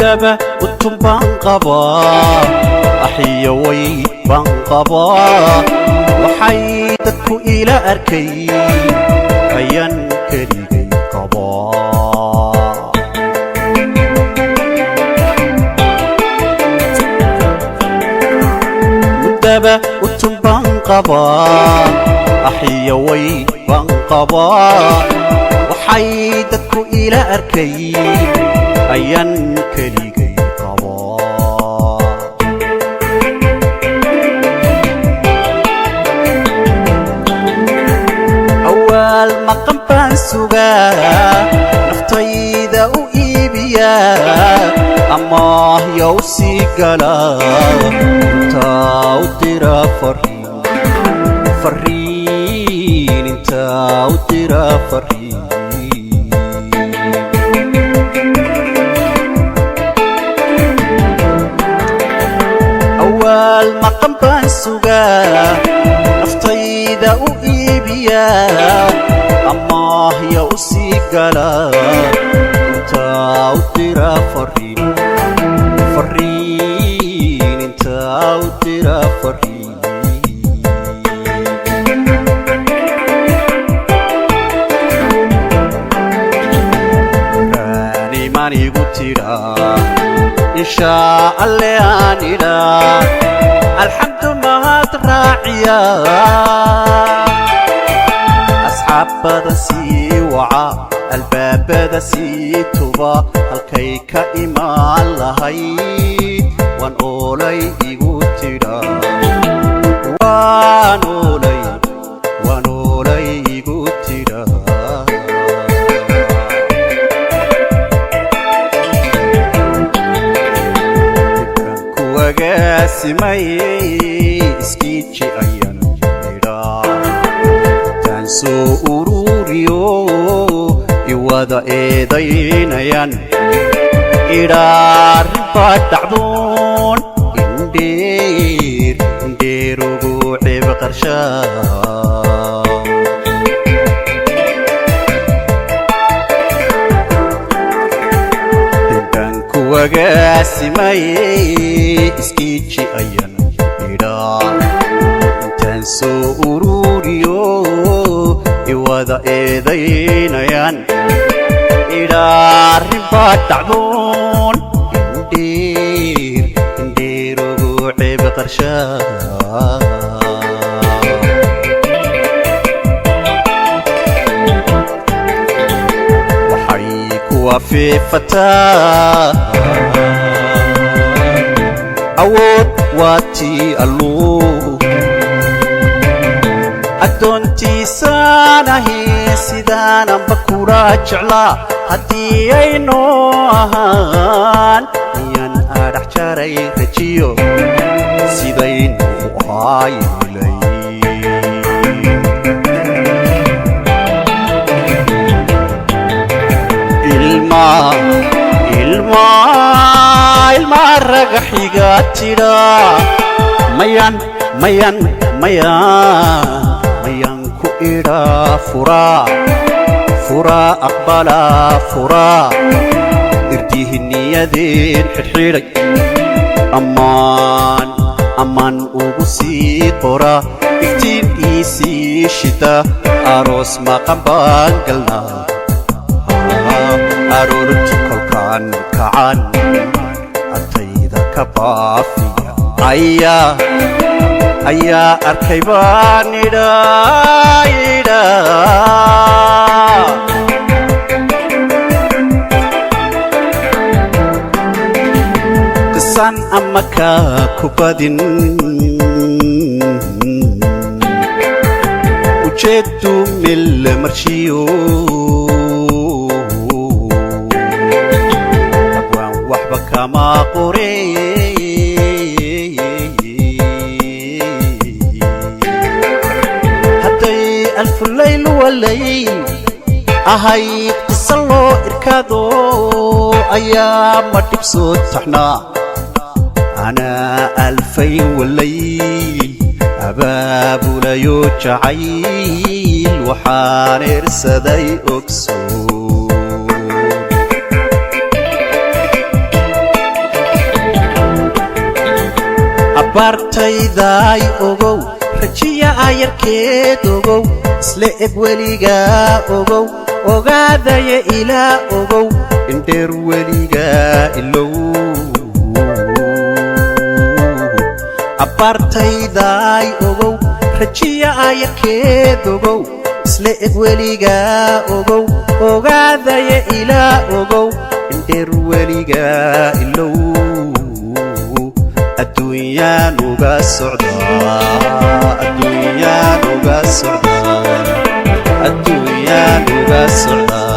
Muddaba utun baan qabaa, axiyo way baan qabaa. Waxay dadku ila arkay ayaan keligay qabaa. Muddaba utun baan qabaa, axiyo way baan qabaa. Waxay dadku ila arkay ayaan keligay qabaa. Awaal maqan baan sugaa, naftayda u iibiyaa, amaahya u sii galaa, intaa u dira fariin fariin, intaa u dira fariin. Awaal maqan baan sugaa, naftayda u iibiyaa, amaahya u sii galaa, intaa u dira fariin fariin, intaa u dira fariin. Raanimaan igu tidhaa, inshaa alle aan idhaa, alxamdu mahad raaciya. Asxaab badan sii waca, albaabada sii tuba, halkay ka imaan lahayd waan oolay igu tidhaa, waan oolay, waan oolay igu tidhaa. Kuwagaasimay iskiiji ayaan idhaa, taan soo ururiyo iwada eedaynayaan idhaarinbaa dhacdoon indheer indheerugu ceeb qarshaa. Intaan kuwagaasimay iskiiji ayaan idhaa, intaan soo ururiyo iwada eedaynayaan idhaarinbaa dhacdoon indheer indheerugu ceeb qarshaa. Waxay kuwa fiifataa awood waa tii alluu addoontiisaan ahi, sidaananba kula jeclaa haddii ay noo ahaan miyaan adhax jaray rajiyo sidaynu ahaayelay. Ilma ilma ilma ragaxiga tidhaa, mayan mayan mayan mayan ku idhaa, furaa furaa aqbalaa furaa irdihiniyadeen xidhxidhay, ammaan ammaan ugu sii qora, iftiin ii sii shita, aroos maqan baan galnaa. Aroorti kolkaan kacan agtayda ka baafiya ayaa ayaa arkay baan idhaa idhaa. Qisan ama kaa ku badin, ujeeddu mil marshiyo, abwaan waxba kama qore. Hadday alfulayl walayl ahayd qisa loo irkado, ayaa ma dhib soo taxnaa anaa alfayn walayl abaabulayo jacayl waxaan ersaday ogsoon. Abbaartaydaay ogow, rajiya ayarkeed ogow, isla eg weligaa ogow, ogaadaya ilaa ogow, indheer weligaa ilow. Abbaartaydaay ogow, rajiya ayarkeed ogow, isla eg weligaa ogow, ogaadaya ilaa ogow, indheer weligaa ilow. Adduunyaan uga socdaa, adduunyaan uga socdaa, adduunyaan uga socdaa.